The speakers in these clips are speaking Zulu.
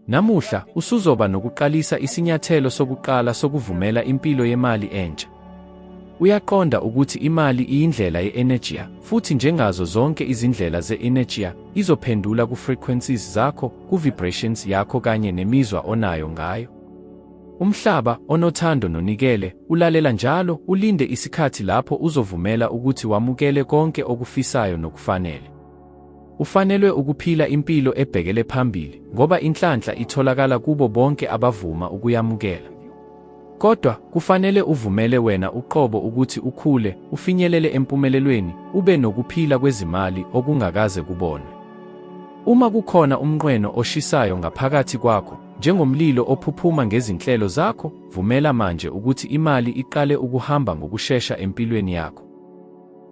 Namuhla, usuzoba nokuqalisa isinyathelo sokuqala sokuvumela impilo yemali entsha. Uyaqonda ukuthi imali iyindlela ye-energia, futhi njengazo zonke izindlela ze-energia, izophendula ku-frequencies zakho, ku-vibrations yakho kanye nemizwa onayo ngayo. Umhlaba, onothando nonikele, ulalela njalo, ulinde isikhathi lapho uzovumela ukuthi wamukele konke okufisayo nokufanele. Ufanelwe ukuphila impilo ebhekele phambili, ngoba inhlanhla itholakala kubo bonke abavuma ukuyamukela. Kodwa, kufanele uvumele wena uqobo ukuthi ukhule, ufinyelele empumelelweni, ube nokuphila kwezimali okungakaze kubonwe. Uma kukhona umnqweno oshisayo ngaphakathi kwakho, njengomlilo ophuphuma ngezinhlelo zakho, vumela manje ukuthi imali iqale ukuhamba ngokushesha empilweni yakho.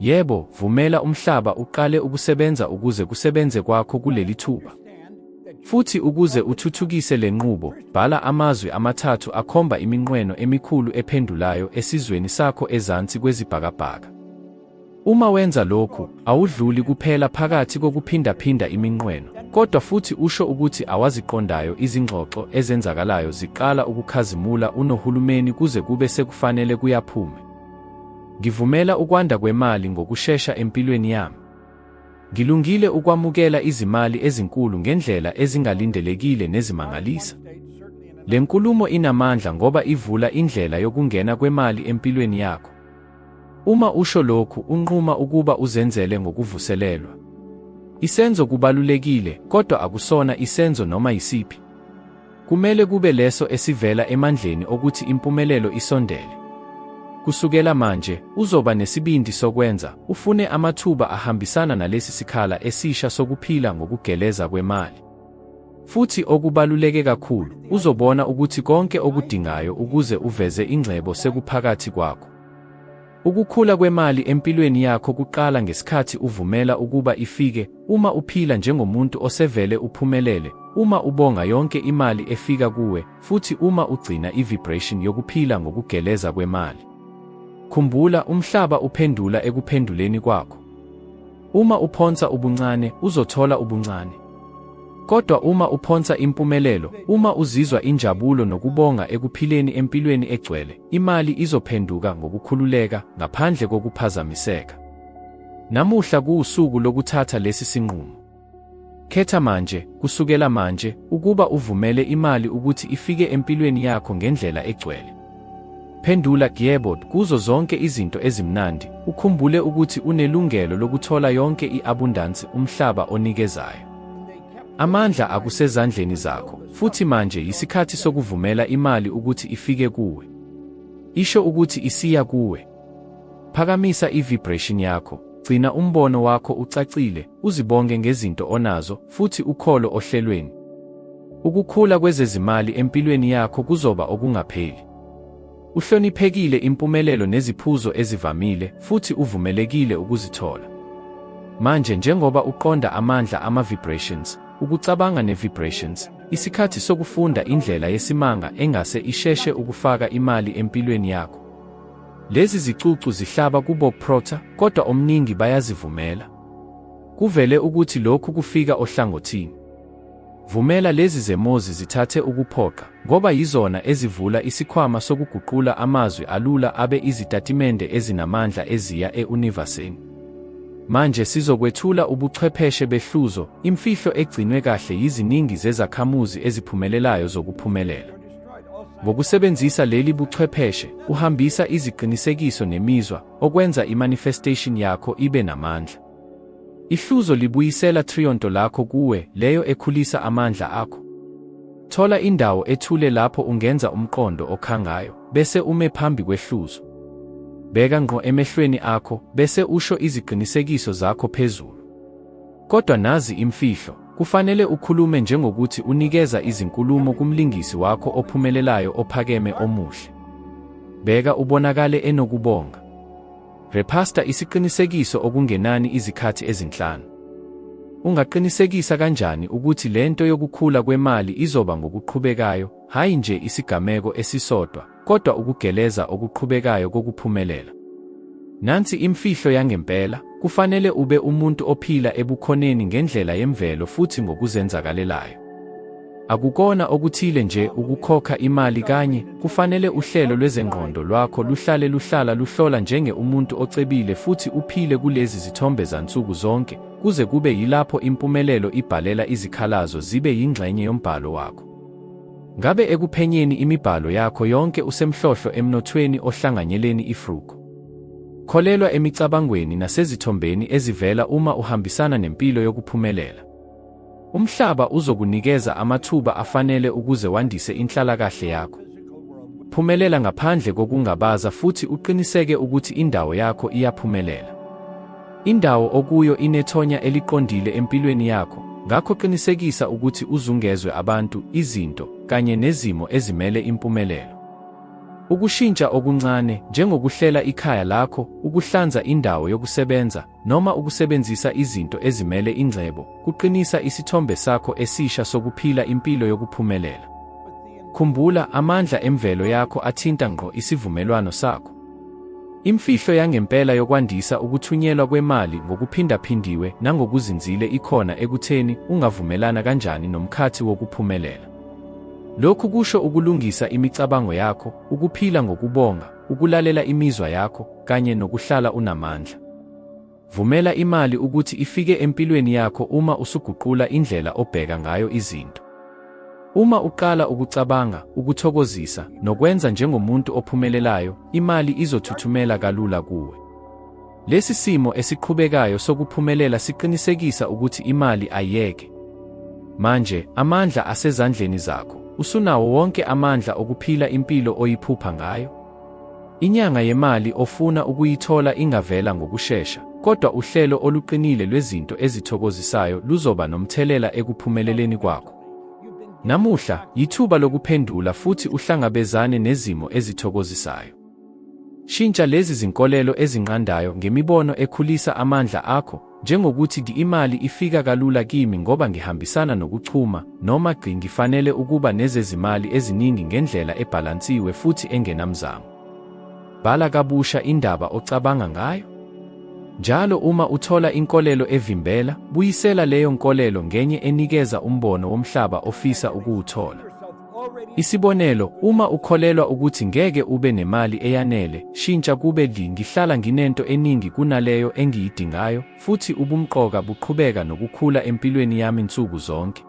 Yebo, vumela umhlaba uqale ukusebenza ukuze kusebenze kwakho kuleli thuba. Futhi ukuze uthuthukise le nqubo, bhala amazwi amathathu akhomba iminqweno emikhulu ephendulayo esizweni sakho ezansi kwezibhakabhaka. Uma wenza lokhu, awudluli kuphela phakathi kokuphindaphinda iminqweno, kodwa futhi usho ukuthi awaziqondayo izingxoxo ezenzakalayo ziqala ukukhazimula unohulumeni kuze kube sekufanele kuyaphume. Ngivumela ukwanda kwemali ngokushesha empilweni yami. Ngilungile ukwamukela izimali ezinkulu ngendlela ezingalindelekile nezimangalisa. Le nkulumo inamandla ngoba ivula indlela yokungena kwemali empilweni yakho. Uma usho lokhu, unquma ukuba uzenzele ngokuvuselelwa. Isenzo kubalulekile, kodwa akusona isenzo noma yisiphi. Kumele kube leso esivela emandleni okuthi impumelelo isondele. Kusukela manje, uzoba nesibindi sokwenza, ufune amathuba ahambisana nalesi sikhala esisha sokuphila ngokugeleza kwemali. Futhi okubaluleke kakhulu, uzobona ukuthi konke okudingayo ukuze uveze ingcebo sekuphakathi kwakho. Ukukhula kwemali empilweni yakho kuqala ngesikhathi uvumela ukuba ifike, uma uphila njengomuntu osevele uphumelele, uma ubonga yonke imali efika kuwe, futhi uma ugcina i-vibration yokuphila ngokugeleza kwemali. Khumbula, umhlaba uphendula ekuphenduleni kwakho. Uma uphonsa ubuncane, uzothola ubuncane. Kodwa uma uphonsa impumelelo, uma uzizwa injabulo nokubonga ekuphileni empilweni egcwele, imali izophenduka ngokukhululeka, ngaphandle kokuphazamiseka. Namuhla kuwusuku lokuthatha lesi sinqumo. Khetha manje, kusukela manje, ukuba uvumele imali ukuthi ifike empilweni yakho ngendlela egcwele. Phendula yebo kuzo zonke izinto ezimnandi, ukhumbule ukuthi unelungelo lokuthola yonke i-abundance umhlaba onikezayo. Amandla akusezandleni zakho, futhi manje yisikhathi sokuvumela imali ukuthi ifike kuwe. Isho ukuthi isiya kuwe. Phakamisa i-vibration yakho, gcina umbono wakho ucacile, uzibonge ngezinto onazo, futhi ukholo ohlelweni. Ukukhula kwezezimali empilweni yakho kuzoba okungapheli. Uhloniphekile impumelelo neziphuzo ezivamile futhi uvumelekile ukuzithola. Manje njengoba uqonda amandla ama-vibrations, ukucabanga ne-vibrations, isikhathi sokufunda indlela yesimanga engase isheshe ukufaka imali empilweni yakho. Lezi zicucu zihlaba kuBob Proctor, kodwa omningi bayazivumela. Kuvele ukuthi lokhu kufika ohlangothini. Vumela lezi zemozi zithathe ukuphoqa, ngoba yizona ezivula isikhwama sokuguqula amazwi alula abe izitatimende ezinamandla eziya e-univaseni. Manje sizokwethula ubuchwepheshe behluzo, imfihlo egcinwe kahle yiziningi zezakhamuzi eziphumelelayo zokuphumelela. Ngokusebenzisa leli buchwepheshe, uhambisa iziqinisekiso nemizwa, okwenza i-manifestation yakho ibe namandla. Ihluzo libuyisela trionto lakho kuwe, leyo ekhulisa amandla akho. Thola indawo ethule lapho ungenza umqondo okhangayo, bese ume phambi kwehluzo. Bheka ngqo emehlweni akho, bese usho iziqinisekiso zakho phezulu. Kodwa nazi imfihlo, kufanele ukhulume njengokuthi unikeza izinkulumo kumlingisi wakho ophumelelayo ophakeme omuhle. Bheka ubonakale enokubonga. Rephasta isiqinisekiso okungenani izikhathi ezinhlanu. Ungaqinisekisa kanjani ukuthi le nto yokukhula kwemali izoba ngokuqhubekayo, hhayi nje isigameko esisodwa, kodwa ukugeleza okuqhubekayo kokuphumelela? Nansi imfihlo yangempela, kufanele ube umuntu ophila ebukhoneni ngendlela yemvelo futhi ngokuzenzakalelayo. Akukona okuthile nje ukukhokha imali kanye, kufanele uhlelo lwezengqondo lwakho luhlale luhlala luhlola njenge umuntu ocebile futhi uphile kulezi zithombe zansuku zonke kuze kube yilapho impumelelo ibhalela izikhalazo zibe yingxenye yombhalo wakho. Ngabe ekuphenyeni imibhalo yakho yonke usemhlohlo emnothweni ohlanganyeleni ifruko? Kholelwa emicabangweni nasezithombeni ezivela uma uhambisana nempilo yokuphumelela. Umhlaba uzokunikeza amathuba afanele ukuze wandise inhlalakahle yakho. Phumelela ngaphandle kokungabaza futhi uqiniseke ukuthi indawo yakho iyaphumelela. Indawo okuyo inethonya eliqondile empilweni yakho, ngakho qinisekisa ukuthi uzungezwe abantu, izinto, kanye nezimo ezimele impumelelo. Ukushintsha okuncane, njengokuhlela ikhaya lakho, ukuhlanza indawo yokusebenza, noma ukusebenzisa izinto ezimele ingcebo, kuqinisa isithombe sakho esisha sokuphila impilo yokuphumelela. Khumbula, amandla emvelo yakho athinta ngqo isivumelwano sakho. Imfihlo yangempela yokwandisa ukuthunyelwa kwemali ngokuphindaphindiwe nangokuzinzile ikhona ekutheni ungavumelana kanjani nomkhathi wokuphumelela. Lokhu kusho ukulungisa imicabango yakho, ukuphila ngokubonga, ukulalela imizwa yakho, kanye nokuhlala unamandla. Vumela imali ukuthi ifike empilweni yakho uma usuguqula indlela obheka ngayo izinto. Uma uqala ukucabanga, ukuthokozisa, nokwenza njengomuntu ophumelelayo, imali izothuthumela kalula kuwe. Lesi simo esiqhubekayo sokuphumelela siqinisekisa ukuthi imali ayiyeke. Manje, amandla asezandleni zakho. Usunawo wonke amandla okuphila impilo oyiphupha ngayo. Inyanga yemali ofuna ukuyithola ingavela ngokushesha, kodwa uhlelo oluqinile lwezinto ezithokozisayo luzoba nomthelela ekuphumeleleni kwakho. Namuhla, yithuba lokuphendula futhi uhlangabezane nezimo ezithokozisayo. Shintsha lezi zinkolelo ezinqandayo ngemibono ekhulisa amandla akho, njengokuthi imali ifika kalula kimi ngoba ngihambisana nokuchuma, noma gci ngifanele ukuba nezezimali eziningi ngendlela ebhalansiwe futhi engenamzamo. Bhala kabusha indaba ocabanga ngayo. Njalo uma uthola inkolelo evimbela, buyisela leyo nkolelo ngenye enikeza umbono womhlaba ofisa ukuwuthola. Isibonelo, uma ukholelwa ukuthi ngeke ube nemali eyanele, shintsha kube ngihlala nginento eningi kunaleyo engiyidingayo, futhi ubumqoka buqhubeka nokukhula empilweni yami nsuku zonke.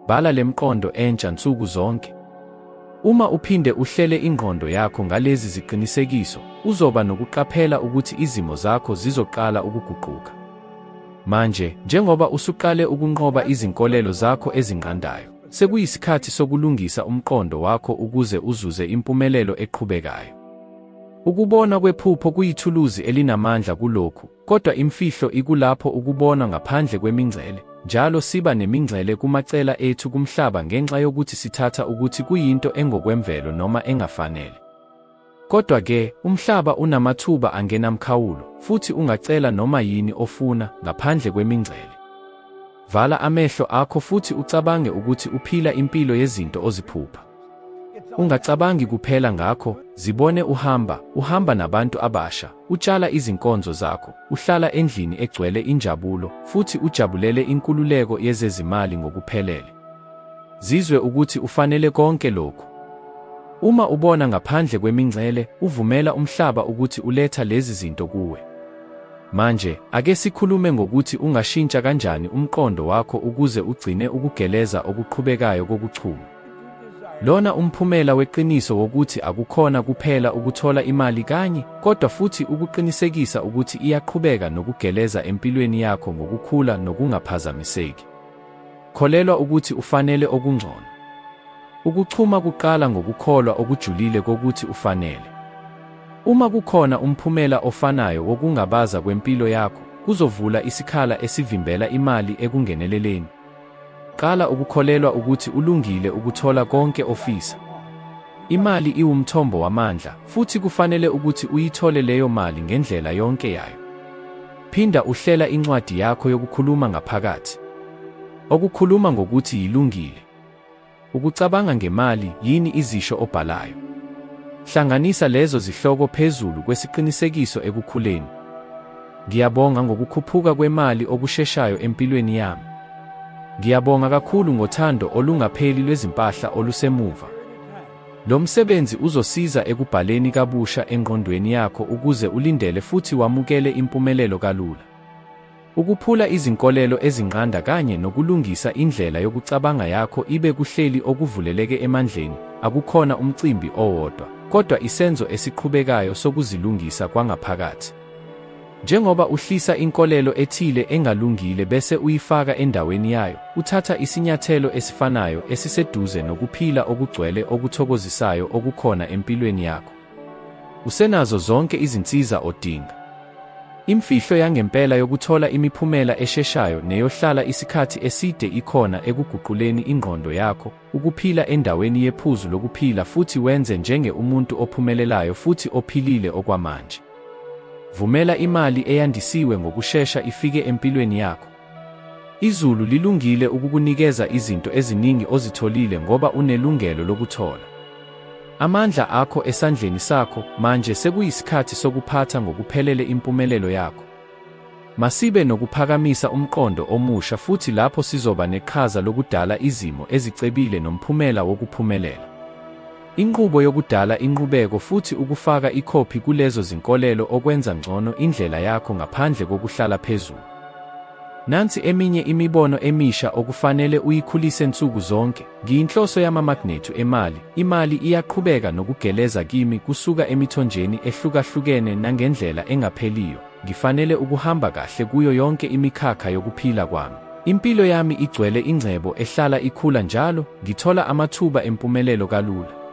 Bhala le mqondo entsha nsuku zonke. Uma uphinde uhlele ingqondo yakho ngalezi ziqinisekiso, uzoba nokuqaphela ukuthi izimo zakho zizoqala ukuguquka. Manje, njengoba usuqale ukunqoba izinkolelo zakho ezinqandayo, sekuyisikhathi sokulungisa umqondo wakho ukuze uzuze impumelelo eqhubekayo. Ukubona kwephupho kuyithuluzi elinamandla kulokhu, kodwa imfihlo ikulapho ukubona ngaphandle kwemingcele. Njalo siba nemingcele kumacela ethu kumhlaba ngenxa yokuthi sithatha ukuthi kuyinto engokwemvelo noma engafanele. Kodwa-ke, umhlaba unamathuba angenamkhawulo, futhi ungacela noma yini ofuna, ngaphandle kwemingcele. Vala amehlo akho futhi ucabange ukuthi uphila impilo yezinto oziphupha. Ungacabangi kuphela ngakho, zibone uhamba, uhamba nabantu abasha, utshala izinkonzo zakho, uhlala endlini egcwele injabulo, futhi ujabulele inkululeko yezezimali ngokuphelele. Zizwe ukuthi ufanele konke lokhu. Uma ubona ngaphandle kwemingcele, uvumela umhlaba ukuthi uletha lezi zinto kuwe. Manje, ake sikhulume ngokuthi ungashintsha kanjani umqondo wakho ukuze ugcine ukugeleza okuqhubekayo kokuchuma. Lona umphumela weqiniso wokuthi akukhona kuphela ukuthola imali kanye, kodwa futhi ukuqinisekisa ukuthi iyaqhubeka nokugeleza empilweni yakho ngokukhula nokungaphazamiseki. Kholelwa ukuthi ufanele okungcono. Ukuchuma kuqala ngokukholwa okujulile kokuthi ufanele. Uma kukhona umphumela ofanayo wokungabaza kwempilo yakho, kuzovula isikhala esivimbela imali ekungeneleleni. Qala ukukholelwa ukuthi ulungile ukuthola konke ofisa. Imali iwumthombo wamandla, futhi kufanele ukuthi uyithole leyo mali ngendlela yonke yayo. Phinda uhlela incwadi yakho yokukhuluma ngaphakathi. Okukhuluma ngokuthi yilungile. Ukucabanga ngemali yini izisho obhalayo. Hlanganisa lezo zihloko phezulu kwesiqinisekiso ekukhuleni. Ngiyabonga ngokukhuphuka kwemali okusheshayo empilweni yami. Ngiyabonga kakhulu ngothando olungapheli lwezimpahla olusemuva. Lo msebenzi uzosiza ekubhaleni kabusha engqondweni yakho ukuze ulindele futhi wamukele impumelelo kalula. Ukuphula izinkolelo ezinqanda kanye nokulungisa indlela yokucabanga yakho ibe kuhleli okuvuleleke emandleni akukhona umcimbi owodwa, kodwa isenzo esiqhubekayo sokuzilungisa kwangaphakathi. Njengoba uhlisa inkolelo ethile engalungile bese uyifaka endaweni yayo, uthatha isinyathelo esifanayo esiseduze nokuphila okugcwele okuthokozisayo okukhona empilweni yakho. Usenazo zonke izinsiza odinga. Imfihlo yangempela yokuthola imiphumela esheshayo neyohlala isikhathi eside ikhona ekuguquleni ingqondo yakho, ukuphila endaweni yephuzu lokuphila futhi wenze njenge umuntu ophumelelayo futhi ophilile okwamanje. Vumela imali eyandisiwe ngokushesha ifike empilweni yakho. Izulu lilungile ukukunikeza izinto eziningi ozitholile ngoba unelungelo lokuthola. Amandla akho esandleni sakho, manje sekuyisikhathi sokuphatha ngokuphelele impumelelo yakho. Masibe nokuphakamisa umqondo omusha futhi lapho sizoba neqhaza lokudala izimo ezicebile nomphumela wokuphumelela. Inqubo yokudala inqubeko futhi ukufaka ikhophi kulezo zinkolelo okwenza ngcono indlela yakho ngaphandle kokuhlala phezulu. Nansi eminye imibono emisha okufanele uyikhulise nsuku zonke, Ngiyinhloso yamamagnethu emali, imali iyaqhubeka nokugeleza kimi kusuka emithonjeni ehlukahlukene nangendlela engapheliyo, ngifanele ukuhamba kahle kuyo yonke imikhakha yokuphila kwami. Impilo yami igcwele ingcebo ehlala ikhula njalo, ngithola amathuba empumelelo kalula.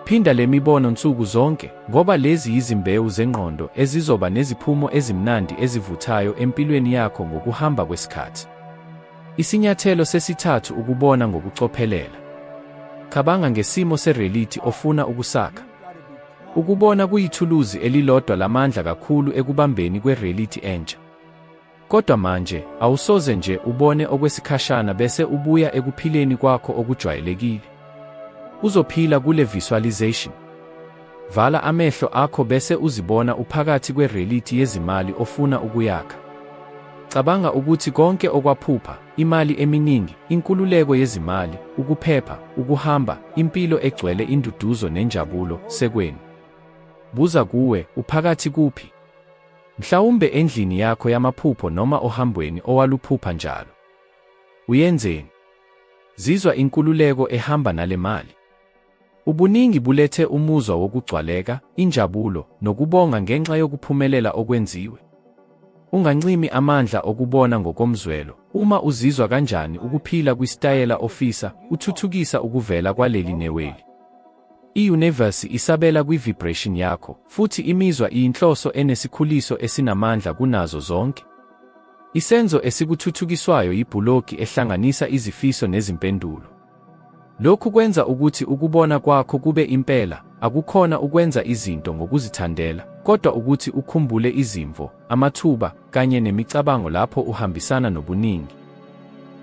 Phinda le mibono nsuku zonke, ngoba lezi yizimbewu zengqondo ezizoba neziphumo ezimnandi ezivuthayo empilweni yakho ngokuhamba kwesikhathi. Isinyathelo sesithathu ukubona ngokucophelela. Cabanga ngesimo serelithi ofuna ukusakha. Ukubona kuyithuluzi elilodwa lamandla kakhulu ekubambeni kwerelithi entsha. Kodwa manje, awusoze nje ubone okwesikhashana bese ubuya ekuphileni kwakho okujwayelekile. Uzophila kule visualization. Vala amehlo akho bese uzibona uphakathi kwerelithi yezimali ofuna ukuyakha. Cabanga ukuthi konke okwaphupha, imali eminingi, inkululeko yezimali, ukuphepha, ukuhamba, impilo egcwele induduzo nenjabulo, sekwenu. Buza kuwe, uphakathi kuphi? Mhlawumbe endlini yakho yamaphupho noma ohambweni owaluphupha njalo. Uyenzeni? Zizwa inkululeko ehamba nale mali. Ubuningi bulethe umuzwa wokugcwaleka, injabulo, nokubonga ngenxa yokuphumelela okwenziwe. Ungancimi amandla okubona ngokomzwelo, uma uzizwa kanjani ukuphila kwisitayela ofisa, uthuthukisa ukuvela kwaleli neweli. I-univesi isabela kwi-vibration yakho, futhi imizwa iyinhloso enesikhuliso esinamandla kunazo zonke. Isenzo esikuthuthukiswayo yibhulogi ehlanganisa izifiso nezimpendulo. Lokhu kwenza ukuthi ukubona kwakho kube impela, akukhona ukwenza izinto ngokuzithandela, kodwa ukuthi ukhumbule izimvo, amathuba, kanye nemicabango lapho uhambisana nobuningi.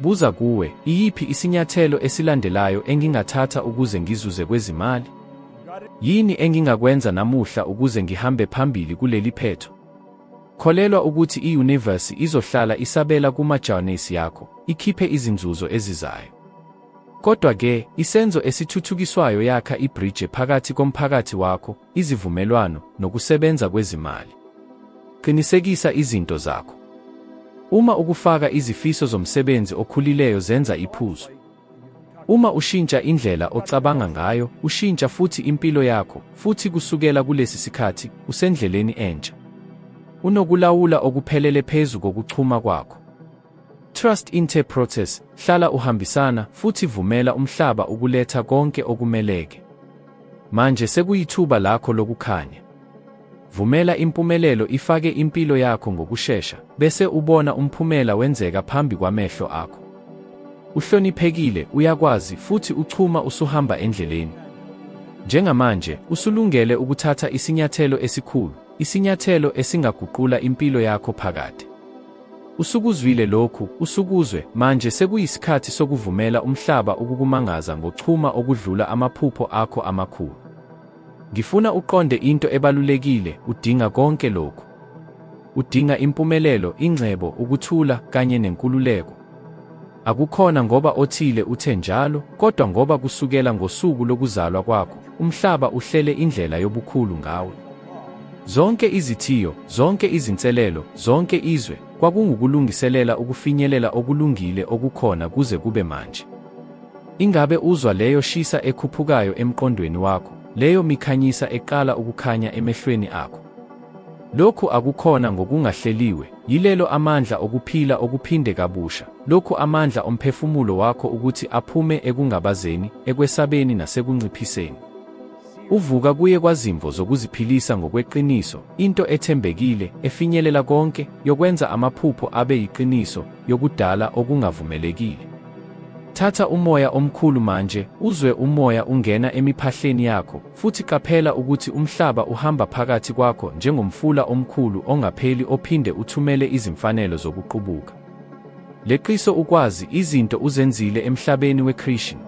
Buza kuwe, iyiphi isinyathelo esilandelayo engingathatha ukuze ngizuze kwezimali? Yini engingakwenza namuhla ukuze ngihambe phambili kuleli phetho? Kholelwa ukuthi i-univesi izohlala isabela kuma-journeys yakho, ikhiphe izinzuzo ezizayo. Kodwa-ke, isenzo esithuthukiswayo yakha ibhrije phakathi komphakathi wakho, izivumelwano, nokusebenza kwezimali. Qinisekisa izinto zakho. Uma ukufaka izifiso zomsebenzi okhulileyo zenza iphuzu. Uma ushintsha indlela ocabanga ngayo, ushintsha futhi impilo yakho, futhi kusukela kulesi sikhathi, usendleleni entsha. Unokulawula okuphelele phezu kokuchuma kwakho. Trust in the process, hlala uhambisana, futhi vumela umhlaba ukuletha konke okumeleke. Manje sekuyithuba lakho lokukhanya. Vumela impumelelo ifake impilo yakho ngokushesha, bese ubona umphumela wenzeka phambi kwamehlo akho. Uhloniphekile, uyakwazi, futhi uchuma usuhamba endleleni. Njengamanje, usulungele ukuthatha isinyathelo esikhulu, isinyathelo esingaguqula impilo yakho phakade. Usukuzwile lokhu, usukuzwe, manje sekuyisikhathi sokuvumela umhlaba ukukumangaza ngochuma okudlula amaphupho akho amakhulu. Ngifuna uqonde into ebalulekile, udinga konke lokhu. Udinga impumelelo, ingcebo, ukuthula, kanye nenkululeko. Akukhona ngoba othile uthe njalo, kodwa ngoba kusukela ngosuku lokuzalwa kwakho, umhlaba uhlele indlela yobukhulu ngawe. Zonke izithiyo, zonke izinselelo, zonke izwe, kwakungukulungiselela ukufinyelela okulungile okukhona kuze kube manje. Ingabe uzwa leyo shisa ekhuphukayo emqondweni wakho, leyo mikhanyisa eqala ukukhanya emehlweni akho? Lokhu akukhona ngokungahleliwe, yilelo amandla okuphila okuphinde kabusha, lokhu amandla omphefumulo wakho ukuthi aphume ekungabazeni, ekwesabeni nasekunciphiseni. Uvuka kuye kwazimvo zokuziphilisa ngokweqiniso, into ethembekile, efinyelela konke, yokwenza amaphupho abe yiqiniso, yokudala okungavumelekile. Thatha umoya omkhulu manje, uzwe umoya ungena emiphahleni yakho, futhi qaphela ukuthi umhlaba uhamba phakathi kwakho njengomfula omkhulu ongapheli ophinde uthumele izimfanelo zokuqubuka. Leqiso ukwazi, izinto uzenzile emhlabeni weCreation.